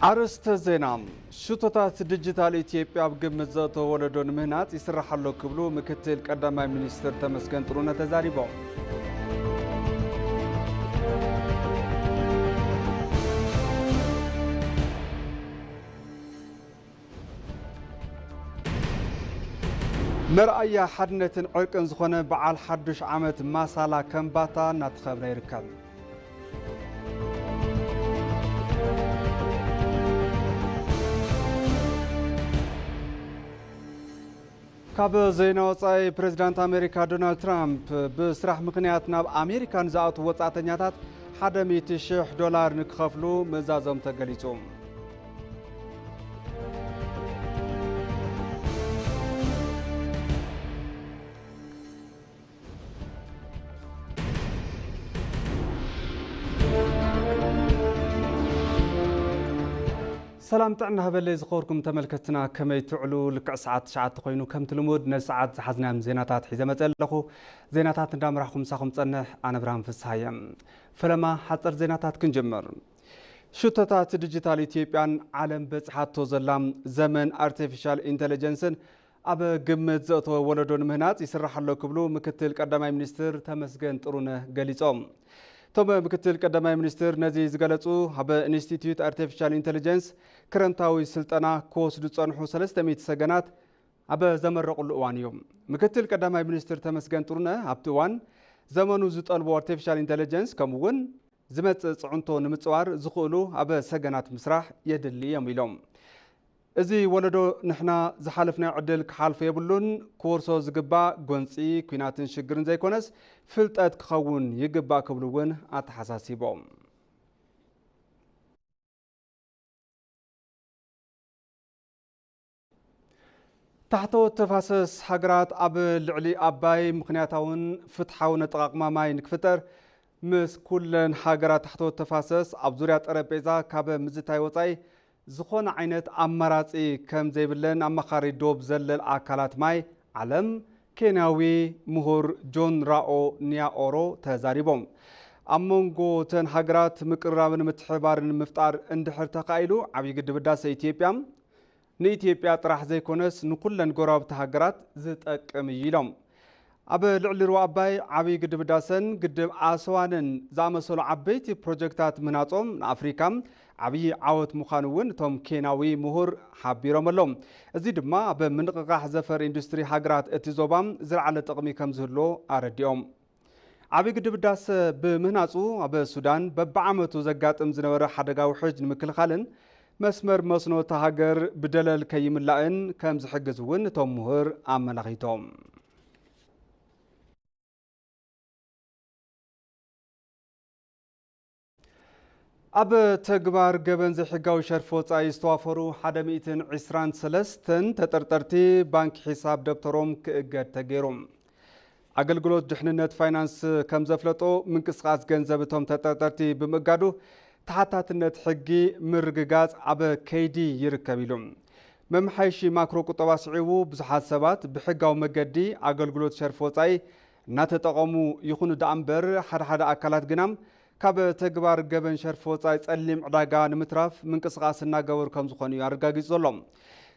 ኣርእስተ ዜና። ሽቶታት ዲጂታል ኢትዮጵያ ኣብ ግምት ዘእተወ ወለዶ ንምህናጽ ይስራሕ ኣሎ ክብሉ ምክትል ቀዳማይ ሚኒስትር ተመስገን ጥሩነህ ተዛሪቦም። መርኣያ ሓድነትን ዕርቅን ዝኾነ በዓል ሓዱሽ ዓመት ማሳላ ከምባታ እናተኸብረ ይርከብ። ካብ ዜና ወጻኢ፣ ፕሬዚዳንት ኣሜሪካ ዶናልድ ትራምፕ ብስራሕ ምኽንያት ናብ ኣሜሪካ ንዝኣትዉ ወጻእተኛታት ሓደ ሚእቲ ሽሕ ዶላር ንክኸፍሉ ምእዛዞም ተገሊጹ። ሰላም ጥዕና ሃበለይ ዝኸበርኩም ተመልከትና፣ ከመይ ትውዕሉ? ልክዕ ሰዓት ትሽዓተ ኮይኑ፣ ከምቲ ልሙድ ነዚ ሰዓት ዝሓዝናዮም ዜናታት ሒዘ መጸ ኣለኹ። ዜናታት እንዳምራሕኩም ምሳኹም ጸንሕ፣ ኣነ ብርሃን ፍስሃየ። ፈለማ ሓጸር ዜናታት ክንጅምር። ሽቶታት ዲጂታል ኢትዮጵያን ዓለም በጽሓቶ ዘላ ዘመን ኣርቲፊሻል ኢንተለጀንስን ኣብ ግምት ዘእተወ ወለዶ ንምህናጽ ይስራሕ ኣሎ ክብሉ ምክትል ቀዳማይ ሚኒስትር ተመስገን ጥሩነህ ገሊጾም። እቶም ምክትል ቀዳማይ ሚኒስትር ነዚ ዝገለጹ ኣብ ኢንስቲትዩት ኣርቲፊሻል ኢንተለጀንስ ክረምታዊ ስልጠና ክወስዱ ዝጸንሑ ሰለስተ ሚእቲ ሰገናት ኣብ ዘመረቑሉ እዋን እዩ። ምክትል ቀዳማይ ሚኒስትር ተመስገን ጥሩነህ ኣብቲ እዋን ዘመኑ ዝጠልቦ ኣርቲፊሻል ኢንተለጀንስ ከምኡ እውን ዝመጽእ ጽዕንቶ ንምጽዋር ዝኽእሉ ኣብ ሰገናት ምስራሕ የድሊ እዮም ኢሎም። እዚ ወለዶ ንሕና ዝሓለፍናዮ ዕድል ክሓልፎ የብሉን፣ ክወርሶ ዝግባእ ጎንጺ፣ ኲናትን ሽግርን ዘይኮነስ ፍልጠት ክኸውን ይግባእ ክብሉ እውን ኣተሓሳሲቦም። ታሕተዎት ተፋሰስ ሃገራት ኣብ ልዕሊ ኣባይ ምኽንያታውን ፍትሓውን ኣጠቓቕማ ማይ ንክፍጠር ምስ ኩለን ሃገራት ታሕተዎት ተፋሰስ ኣብ ዙርያ ጠረጴዛ ካብ ምዝታይ ወጻኢ ዝኾነ ዓይነት ኣማራጺ ከም ዘይብለን ኣማኻሪ ዶብ ዘለል ኣካላት ማይ ዓለም ኬንያዊ ምሁር ጆን ራኦ ኒያኦሮ ተዛሪቦም። ኣብ መንጎ እተን ሃገራት ምቅርራብን ምትሕብባርን ምፍጣር እንድሕር ተኻኢሉ፣ ዓብዪ ግድብ ህዳሰ ኢትዮጵያ ንኢትዮጵያ ጥራሕ ዘይኮነስ ንኩለን ጎረባብቲ ሃገራት ዝጠቅም እዩ ኢሎም። ኣብ ልዕሊ ሩባ ኣባይ፣ ዓብዪ ግድብ ህዳሰን ግድብ ኣስዋንን ዝኣመሰሉ ዓበይቲ ፕሮጀክታት ምህናጾም ንኣፍሪካ ዓብዪ ዓወት ምዃኑ እውን እቶም ኬንያዊ ምሁር ሓቢሮም ኣለዉ። እዚ ድማ ኣብ ምንቕቓሕ ዘፈር ኢንዱስትሪ ሃገራት እቲ ዞባ ዝለዓለ ጥቕሚ ከም ዝህልዎ ኣረዲኦም። ዓብዪ ግድብ ህዳሰ ብምህናጹ ኣብ ሱዳን በብዓመቱ ዘጋጥም ዝነበረ ሓደጋ ውሕጅ ንምክልኻልን መስመር መስኖ እታ ሃገር ብደለል ከይምላእን ከም ዝሕግዝ እውን እቶም ምሁር ኣመላኺቶም። ኣብ ተግባር ገበን ዘይሕጋዊ ሸርፊ ወጻኢ ዝተዋፈሩ ሓደ ሚእትን ዕስራን ሰለስተን ተጠርጠርቲ ባንክ ሒሳብ ደብተሮም ክእገድ ተገይሩ። ኣገልግሎት ድሕንነት ፋይናንስ ከም ዘፍለጦ፣ ምንቅስቓስ ገንዘብ እቶም ተጠርጠርቲ ብምእጋዱ ተሓታትነት ሕጊ ምርግጋጽ ኣብ ከይዲ ይርከብ ኢሉ። መመሓየሺ ማክሮ ቁጠባ ስዒቡ ብዙሓት ሰባት ብሕጋዊ መገዲ ኣገልግሎት ሸርፊ ወጻኢ እናተጠቐሙ ይኹኑ ደኣ እምበር፣ ሓደ ሓደ ኣካላት ግና ካብ ተግባር ገበን ሸርፊ ወጻኢ ጸሊም ዕዳጋ ንምትራፍ ምንቅስቓስ እናገበሩ ከም ዝኾኑ እዩ ኣረጋጊጹ ዘሎ።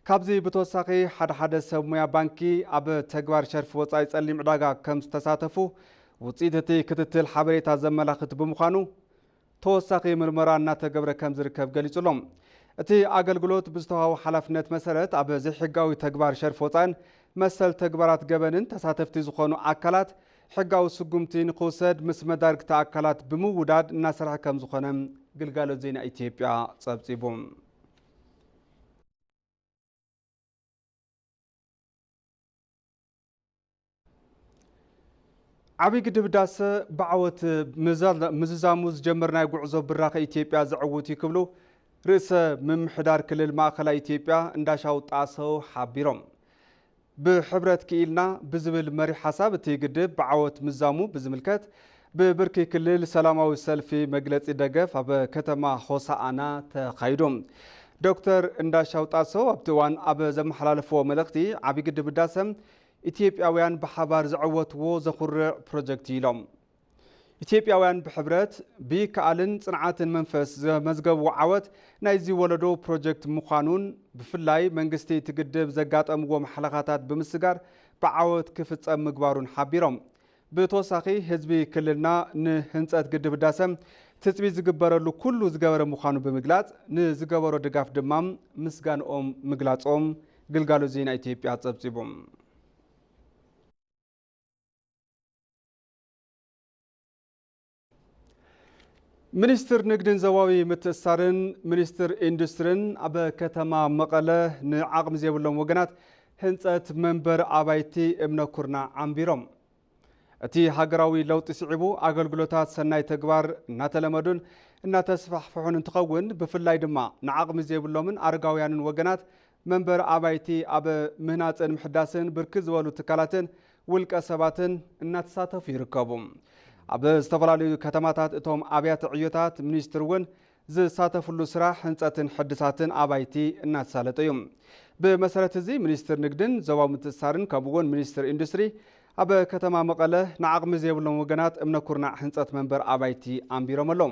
ካብዚ ብተወሳኺ፣ ሓደ ሓደ ሰብ ሞያ ባንኪ ኣብ ተግባር ሸርፊ ወጻኢ ጸሊም ዕዳጋ ከም ዝተሳተፉ ውጽኢት እቲ ክትትል ሓበሬታ ዘመላኽት ብምዃኑ፣ ተወሳኺ ምርመራ እናተገብረ ከም ዝርከብ ገሊጹ ኣሎ። እቲ ኣገልግሎት ብዝተዋህቦ ሓላፍነት መሰረት፣ ኣብ ዘይሕጋዊ ተግባር ሸርፊ ወጻእን መሰል ተግባራት ገበንን ተሳተፍቲ ዝኾኑ ኣካላት ሕጋዊ ስጉምቲ ንክውሰድ ምስ መዳርግቲ ኣካላት ብምውዳድ እናሰርሐ ከም ዝኾነ ግልጋሎት ዜና ኢትዮጵያ ጸብጺቡ። ዓብዪ ግድብ ህዳሰ ብዓወት ምዛ-፣ ምዝዛሙ ዝጀመርናዮ ጉዕዞ ብራኸ ኢትዮጵያ ዘዕውት እዩ ክብሉ ርእሰ ምምሕዳር ክልል ማእኸላይ ኢትዮጵያ እንዳሻው ጣሰው ሓቢሮም። ብሕብረት ክኢልና ብዝብል መሪሕ ሓሳብ እቲ ግድብ ብዓወት ምዛሙ ብዝምልከት ብብርኪ ክልል ሰላማዊ ሰልፊ መግለጺ ደገፍ ኣብ ከተማ ሆሳኣና ተኻይዱ። ዶክተር እንዳሻው ጣሰው ኣብቲ እዋን ኣብ ዘመሓላለፍዎ መልእኽቲ፣ ዓብዪ ግድብ ህዳሰ ኢትዮጵያውያን ብሓባር ዘዐወትዎ ዘኹርዕ ፕሮጀክት እዩ ኢሎም። ኢትዮጵያውያን ብሕብረት ብይከኣልን ጽንዓትን መንፈስ ዘመዝገብዎ ዓወት ናይዚ ወለዶ ፕሮጀክት ምዃኑን ብፍላይ መንግስቲ እቲ ግድብ ዘጋጠምዎ ማሕለኻታት ብምስጋር ብዓወት ክፍጸም ምግባሩን ሓቢሮም። ብተወሳኺ ህዝቢ ክልልና ንህንጸት ግድብ ህዳሰ ትጽቢት ዝግበረሉ ኩሉ ዝገበረ ምዃኑ ብምግላጽ ንዝገበሮ ድጋፍ ድማ ምስጋንኦም ምግላጾም ግልጋሎት ዜና ኢትዮጵያ ጸብጺቡ። ሚኒስትር ንግድን ዞባዊ ምትእስሳርን ሚኒስትር ኢንዱስትሪን ኣብ ከተማ መቐለ ንዓቕሚ ዘይብሎም ወገናት ህንፀት መንበር ኣባይቲ እምነ ኩርናዕ ኣንቢሮም። እቲ ሃገራዊ ለውጢ ስዒቡ ኣገልግሎታት ሰናይ ተግባር እናተለመዱን እናተስፋሕፍሑን እንትኸውን፣ ብፍላይ ድማ ንዓቕሚ ዘይብሎምን ኣረጋውያንን ወገናት መንበር ኣባይቲ ኣብ ምህናፅን ምሕዳስን ብርክት ዝበሉ ትካላትን ውልቀ ሰባትን እናተሳተፉ ይርከቡ። ኣብ ዝተፈላለዩ ከተማታት እቶም ኣብያተ ዕዮታት ሚኒስትር እውን ዝሳተፍሉ ስራሕ ህንፀትን ሕድሳትን ኣባይቲ እናተሳለጠ እዩ። ብመሰረት እዚ ሚኒስትር ንግድን ዞባዊ ምትእስሳርን ከምኡ እውን ሚኒስትር ኢንዱስትሪ ኣብ ከተማ መቐለ ንዓቕሚ ዘይብሎም ወገናት እምነ ኩርናዕ ህንፀት መንበር ኣባይቲ ኣንቢሮም ኣለዉ።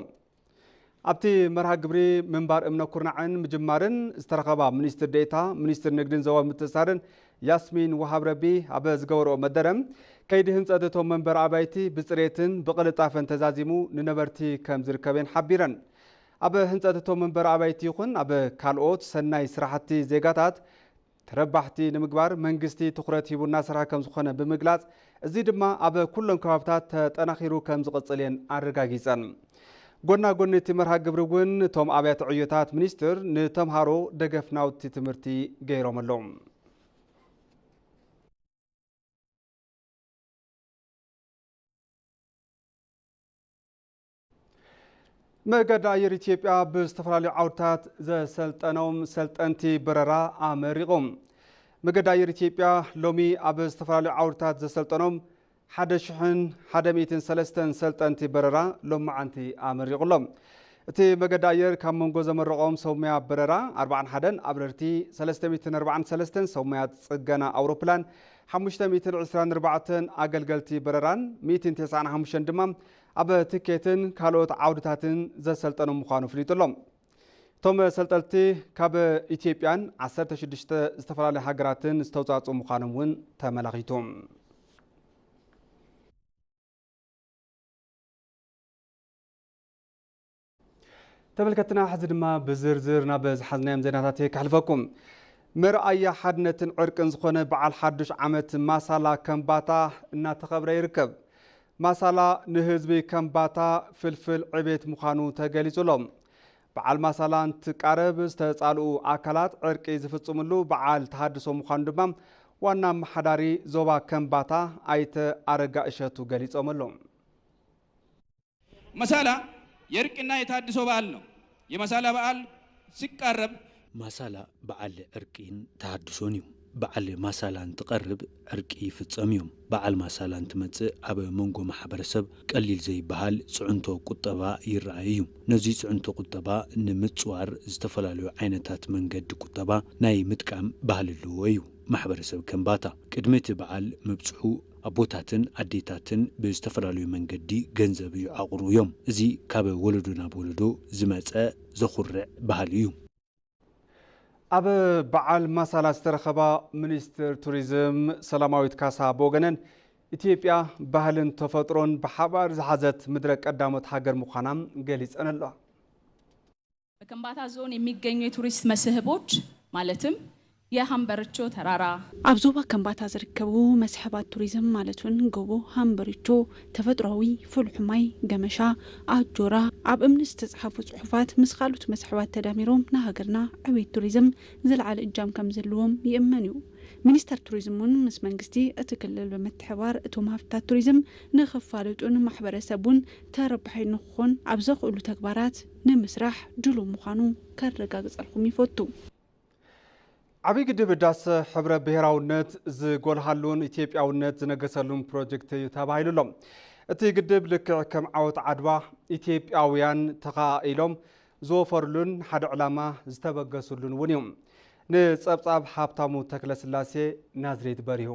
ኣብቲ መርሃ ግብሪ ምንባር እምነ ኩርናዕን ምጅማርን ዝተረኸባ ሚኒስትር ዴኤታ ሚኒስትር ንግድን ዞባዊ ምትእስሳርን ያስሚን ወሃብ ረቢ ኣብ ዝገበርኦ መደረ፣ ከይዲ ህንፀት እቶም መንበር ኣባይቲ ብፅሬትን ብቕልጣፈን ተዛዚሙ ንነበርቲ ከም ዝርከበን ሓቢረን። ኣብ ህንፀት እቶም መንበር ኣባይቲ ይኹን ኣብ ካልኦት ሰናይ ስራሕቲ ዜጋታት ተረባሕቲ ንምግባር መንግስቲ ትኹረት ሂቡ እናሰርሐ ከም ዝኾነ ብምግላፅ፣ እዚ ድማ ኣብ ኩሎም ከባብታት ተጠናኺሩ ከም ዝቕፅል እየን ኣረጋጊፀን። ጎና ጎኒ እቲ መርሃ ግብሪ እውን እቶም ኣብያተ ዕዮታት ሚኒስትር ንተምሃሮ ደገፍ ናውቲ ትምህርቲ ገይሮም ኣለዉ። መገዲ ኣየር ኢትዮጵያ ብዝተፈላለዩ ዓውድታት ዘሰልጠኖም ሰልጠንቲ በረራ ኣመሪቑ። መገዲ ኣየር ኢትዮጵያ ሎሚ ኣብ ዝተፈላለዩ ዓውድታት ዘሰልጠኖም ሓደ ሽሕን ሓደ ሚእትን ሰለስተን ሰልጠንቲ በረራ ሎማዓንቲ ኣመሪቑ ኣሎ። እቲ መገዲ ኣየር ካብ መንጎ ዘመረቖም ሰብ ሞያ በረራ ኣርባዓን ሓደን ኣብረርቲ፣ ሰለስተ ሚእትን ኣርባዓን ሰለስተን ሰብ ሞያ ጽገና ኣውሮፕላን፣ ሓሙሽተ ሚእትን ዕስራን ኣርባዕተን ኣገልገልቲ በረራን ሚእትን ተስዓን ሓሙሽተን ድማ ኣብ ትኬትን ካልኦት ዓውድታትን ዘሰልጠኑ ምዃኑ ኣፍሊጡ ኣሎ። እቶም ሰልጠንቲ ካብ ኢትዮጵያን ዓሰርተ ሽዱሽተ ዝተፈላለዩ ሃገራትን ዝተውፃእፁ ምዃኖም እውን ተመላኺቱ። ተመልከትና፣ ሕዚ ድማ ብዝርዝር ናብ ዝሓዝናዮም ዜናታት ከሕልፈኩም። መርኣያ ሓድነትን ዕርቅን ዝኾነ በዓል ሓዱሽ ዓመት ማሳላ ከምባታ እናተኸብረ ይርከብ። ማሳላ ንህዝቢ ከምባታ ፍልፍል ዕቤት ምዃኑ ተገሊጹ ኣሎ። በዓል ማሳላ እንትቃረብ ዝተጻልኡ ኣካላት ዕርቂ ዝፍጽምሉ በዓል ተሃድሶ ምዃኑ ድማ ዋና ኣመሓዳሪ ዞባ ከምባታ ኣይተ ኣረጋ እሸቱ ገሊጾም ኣለዉ። መሳላ የእርቅና የተሃድሶ በዓል ነው። የመሳላ በዓል ሲቃረብ ማሳላ በዓል ዕርቂን ተሃድሶን እዩ። በዓል ማሳላ እንትቐርብ ዕርቂ ይፍጸም እዩ። በዓል ማሳላ እንትመጽእ ኣብ መንጎ ማሕበረሰብ ቀሊል ዘይበሃል ጽዕንቶ ቁጠባ ይረኣይ እዩ። ነዚ ጽዕንቶ ቁጠባ ንምጽዋር ዝተፈላለዩ ዓይነታት መንገዲ ቁጠባ ናይ ምጥቃም ባህሊ ኣለዎ እዩ። ማሕበረሰብ ከምባታ ቅድሚ እቲ በዓል ምብጽሑ ኣቦታትን ኣዴታትን ብዝተፈላለዩ መንገዲ ገንዘብ ይዓቑሩ እዮም። እዚ ካብ ወለዶ ናብ ወለዶ ዝመጸ ዘኹርዕ ባህሊ እዩ። ኣብ በዓል ማሳላ ዝተረኸባ ሚኒስትር ቱሪዝም ሰላማዊት ካሳ ብወገነን፣ ኢትዮጵያ ባህልን ተፈጥሮን ብሓባር ዝሓዘት ምድረ ቀዳሞት ሃገር ምዃና ገሊጸን ኣለዋ። በከምባታ ዞን የሚገኙ የቱሪስት መስህቦች ማለትም የሀምበርቾ ተራራ፣ ኣብ ዞባ ከምባታ ዝርከቡ መስሕባት ቱሪዝም ማለት እውን ጎቦ ሃምበሪቾ፣ ተፈጥሮኣዊ ፍልሑ ማይ ገመሻ፣ ኣጆራ፣ ኣብ እምኒ ዝተፅሓፉ ፅሑፋት ምስ ካልኦት መስሕባት ተዳሚሮም ንሃገርና ዕቤት ቱሪዝም ዝለዓለ እጃም ከምዘለዎም ይእመን እዩ። ሚኒስተር ቱሪዝም እውን ምስ መንግስቲ እቲ ክልል ብምትሕብባር እቶም ሃፍትታት ቱሪዝም ንኽፋለጡን ማሕበረሰብ እውን ተረባሒ ንኽኾን ኣብ ዘኽእሉ ተግባራት ንምስራሕ ድሉው ምዃኑ ከረጋግፀልኩም ይፈቱ። ዓብይ ግድብ ህዳሰ ሕብረ ብሄራውነት ዝጎልሃሉን ኢትዮጵያውነት ዝነገሰሉን ፕሮጀክት እዩ ተባሂሉ ኣሎ። እቲ ግድብ ልክዕ ከም ዓወት ዓድዋ ኢትዮጵያውያን ተኻኢሎም ዝወፈሩሉን ሓደ ዕላማ ዝተበገሱሉን እውን እዩ። ንፀብፃብ ሃብታሙ ተክለስላሴ ናዝሬት በሪሁ።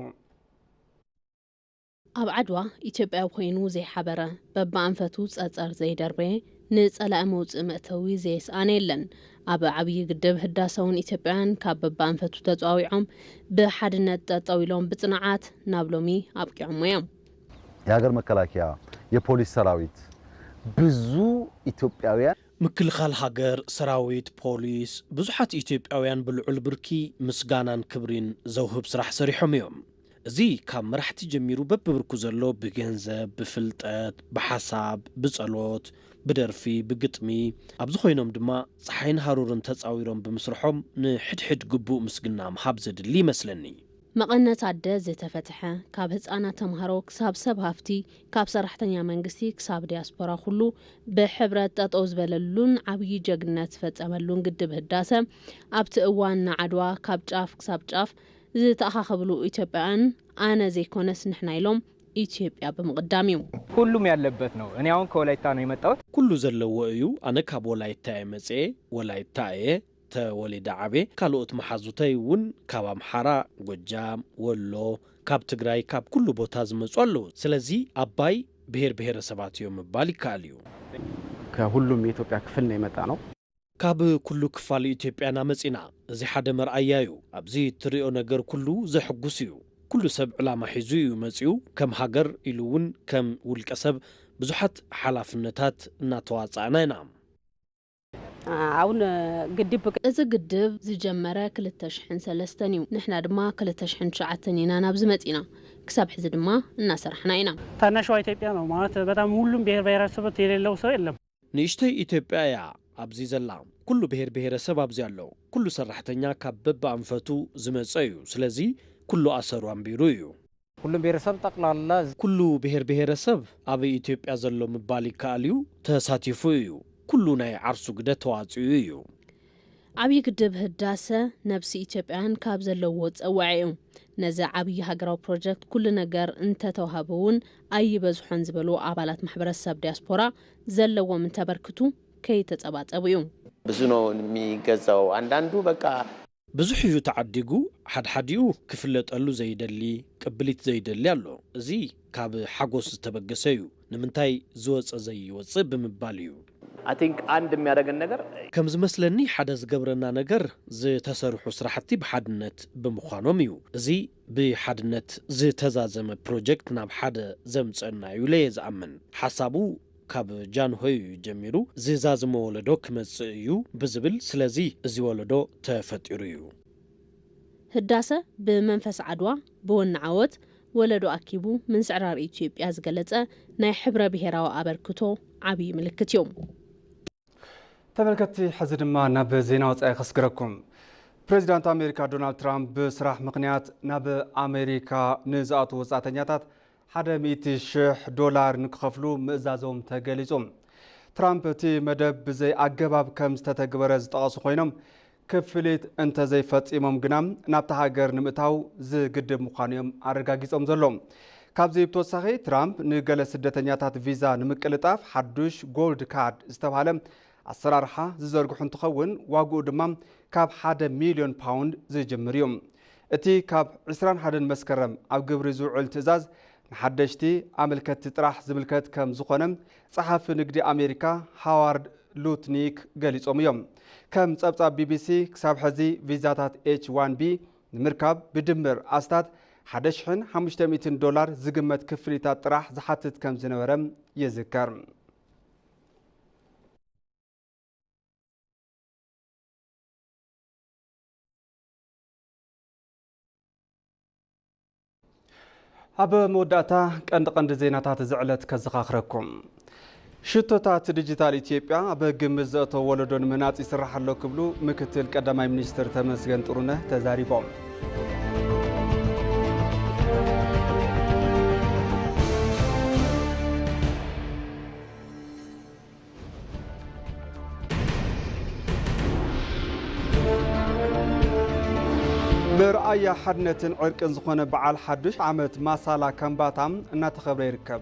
ኣብ ዓድዋ ኢትዮጵያዊ ኮይኑ ዘይሓበረ፣ በብኣንፈቱ ጸጸር ዘይደርበየ፣ ንጸላኢ መውጽኢ መእተዊ ዘየስኣነ የለን። ኣብ ዓብዪ ግድብ ህዳሰ እውን ኢትዮጵያውያን ካብ በብኣንፈቱ ተጸዋዊዖም ብሓድነት ጠጠው ኢሎም ብጽንዓት ናብ ሎሚ ኣብቂዖሞ እዮም። የሀገር መከላከያ፣ የፖሊስ ሰራዊት፣ ብዙ ኢትዮጵያውያን ምክልኻል ሃገር፣ ሰራዊት፣ ፖሊስ፣ ብዙሓት ኢትዮጵያውያን ብልዑል ብርኪ ምስጋናን ክብሪን ዘውህብ ስራሕ ሰሪሖም እዮም። እዚ ካብ መራሕቲ ጀሚሩ በብብርኩ ዘሎ ብገንዘብ፣ ብፍልጠት፣ ብሓሳብ፣ ብጸሎት፣ ብደርፊ፣ ብግጥሚ፣ ኣብዚ ኮይኖም ድማ ጸሓይን ሃሩርን ተጻዊሮም ብምስርሖም ንሕድሕድ ግቡእ ምስግና ምሃብ ዘድሊ ይመስለኒ። መቐነት ኣደ ዝተፈትሐ፣ ካብ ህጻናት ተምሃሮ ክሳብ ሰብ ሃፍቲ፣ ካብ ሰራሕተኛ መንግስቲ ክሳብ ዲያስፖራ ኩሉ ብሕብረት ጠጠው ዝበለሉን ዓብዪ ጀግንነት ዝፈጸመሉን ግድብ ህዳሰ ኣብቲ እዋን ንዓድዋ ካብ ጫፍ ክሳብ ጫፍ ዝተኣኻኸብሉ ኢትዮጵያውያን ኣነ ዘይኮነስ ንሕና ኢሎም ኢትዮጵያ ብምቕዳም እዩ። ሁሉም ያለበት ነው። እኔ አሁን ከወላይታ ነው የመጣሁት። ኩሉ ዘለዎ እዩ። ኣነ ካብ ወላይታ እየ መጽኤ፣ ወላይታ እየ ተወሊደ ዓብየ። ካልኦት መሓዙተይ እውን ካብ ኣምሓራ፣ ጎጃም፣ ወሎ፣ ካብ ትግራይ፣ ካብ ኩሉ ቦታ ዝመጹ ኣለዉ። ስለዚ ኣባይ ብሄር ብሄረሰባት እዮም ምባል ይከኣል እዩ። ከሁሉም የኢትዮጵያ ክፍል ነው የመጣ ነው። ካብ ኩሉ ክፋል ኢትዮጵያ ኢና መጺና። እዚ ሓደ መርኣያ እዩ። ኣብዚ እትሪኦ ነገር ኩሉ ዘሕጉስ እዩ። ኩሉ ሰብ ዕላማ ሒዙ እዩ መጺኡ። ከም ሃገር ኢሉ እውን ከም ውልቀ ሰብ ብዙሓት ሓላፍነታት እናተዋጻእና ኢና። አሁን ግድብ እዚ ግድብ ዝጀመረ ክልተ ሽሕን ሰለስተን እዩ። ንሕና ድማ ክልተ ሽሕን ትሽዓተን ኢና ናብዚ መጺና። ክሳብ ሕዚ ድማ እናሰራሕና ኢና። ታናሽዋ ኢትዮጵያ ነው ማለት በጣም ሁሉም ብሔር ብሔረሰቦች የሌለው ሰው የለም። ንእሽተይ ኢትዮጵያ እያ ኣብዚ ዘላ። ኩሉ ብሔር ብሔረሰብ ኣብዚ ኣሎ። ኩሉ ሰራሕተኛ ካብ በብኣንፈቱ ዝመጸ እዩ። ስለዚ ኩሉ ኣሰሩ ኣንቢሩ እዩ። ሁሉም ብሔረሰብ ጠቅላላ ኩሉ ብሔር ብሔረሰብ ኣብ ኢትዮጵያ ዘሎ ምባል ይከኣል እዩ ተሳቲፉ እዩ። ኩሉ ናይ ዓርሱ ግደ ተዋጺኡ እዩ። ዓብዪ ግድብ ህዳሰ ነብሲ ኢትዮጵያውያን ካብ ዘለዎ ጸዋዒ እዩ። ነዚ ዓብዪ ሃገራዊ ፕሮጀክት ኩሉ ነገር እንተተዋህበ እውን ኣይበዝሖን ዝበሉ ኣባላት ማሕበረሰብ ዲያስፖራ ዘለዎም እንተበርክቱ ከይተጸባጸቡ እዩ። ብዙ ነው የሚገዛው። አንዳንዱ በቃ ብዙሕ እዩ ተዓዲጉ፣ ሓድሓዲኡ ክፍለጠሉ ዘይደሊ፣ ቅብሊት ዘይደሊ ኣሎ። እዚ ካብ ሓጎስ ዝተበገሰ እዩ። ንምንታይ ዝወጸ ዘይወጽእ ብምባል እዩ። I think አንድ የሚያደርገን ነገር ከም ዝመስለኒ ሓደ ዝገብረና ነገር ዝተሰርሑ ስራሕቲ ብሓድነት ብምዃኖም እዩ። እዚ ብሓድነት ዝተዛዘመ ፕሮጀክት ናብ ሓደ ዘምጸና እዩ ኢለ እየ ዝኣምን። ሓሳቡ ካብ ጃንሆይ እዩ ጀሚሩ። ዝዛዝሞ ወለዶ ክመጽእ እዩ ብዝብል፣ ስለዚ እዚ ወለዶ ተፈጢሩ እዩ። ህዳሰ ብመንፈስ ዓድዋ፣ ብወኒ ዓወት፣ ወለዶ ኣኪቡ ምንስዕራር ኢትዮጵያ ዝገለጸ ናይ ሕብረ ብሄራዊ ኣበርክቶ ዓብዪ ምልክት እዩ። ተመልከትቲ፣ ሕዚ ድማ ናብ ዜና ወጻኢ ከስግረኩም። ፕሬዚዳንት ኣሜሪካ ዶናልድ ትራምፕ ብስራሕ ምኽንያት ናብ ኣሜሪካ ንዝኣትዉ ወጻእተኛታት ሓደ ሚእቲ ሽሕ ዶላር ንክኸፍሉ ምእዛዞም ተገሊጹ። ትራምፕ እቲ መደብ ብዘይ ኣገባብ ከም ዝተተግበረ ዝጠቐሱ ኮይኖም፣ ክፍሊት እንተዘይፈጺሞም ግና ናብታ ሃገር ንምእታው ዝግድብ ምዃኑ እዮም ኣረጋጊጾም ዘለዉ። ካብዚ ብተወሳኺ ትራምፕ ንገለ ስደተኛታት ቪዛ ንምቅልጣፍ ሓዱሽ ጎልድ ካርድ ዝተባህለ ኣሰራርሓ ዝዘርግሑ እንትኸውን፣ ዋግኡ ድማ ካብ ሓደ ሚልዮን ፓውንድ ዝጅምር እዩ። እቲ ካብ ዕስራን ሓደን መስከረም ኣብ ግብሪ ዝውዕል ትእዛዝ ንሓደሽቲ ኣመልከትቲ ጥራሕ ዝምልከት ከም ዝኾነ ጸሓፊ ንግዲ ኣሜሪካ ሃዋርድ ሉትኒክ ገሊጾም እዮም። ከም ጸብጻብ ቢቢሲ ክሳብ ሕዚ ቪዛታት ኤች ዋን ቢ ንምርካብ ብድምር ኣስታት ሓደ ሽሕን ሓሙሽተ ሚእትን ዶላር ዝግመት ክፍሊታት ጥራሕ ዝሓትት ከም ዝነበረ ይዝከር። ኣብ መወዳእታ ቀንዲ ቀንዲ ዜናታት እዚ ዕለት ከዘኻኽረኩም። ሽቶታት ዲጂታል ኢትዮጵያ ኣብ ግምት ዘእተወ ወለዶ ንምህናፅ ይስራሕ ኣሎ ክብሉ ምክትል ቀዳማይ ሚኒስትር ተመስገን ጥሩነህ ተዛሪቦም። መርኣያ ሓድነትን ዕርቅን ዝኾነ በዓል ሓዱሽ ዓመት ማሳላ ከምባታ እናተኸብረ ይርከብ።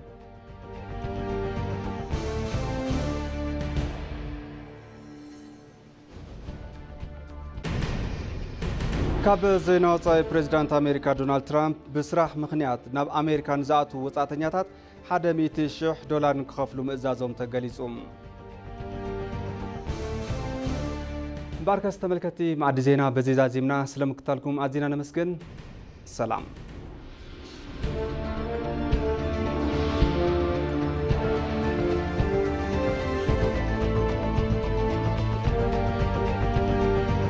ካብ ዜና ወጻኢ፣ ፕሬዚዳንት ኣሜሪካ ዶናልድ ትራምፕ ብስራሕ ምኽንያት ናብ ኣሜሪካ ንዝኣትዉ ወጻእተኛታት ሓደ ሚእቲ ሽሕ ዶላር ንክኸፍሉ ምእዛዞም ተገሊጹ። እምበኣርከስ ተመልከትቲ፣ መኣዲ ዜና በዚ ዛዚምና። ስለምክታልኩም ኣዚና ነመስግን። ሰላም።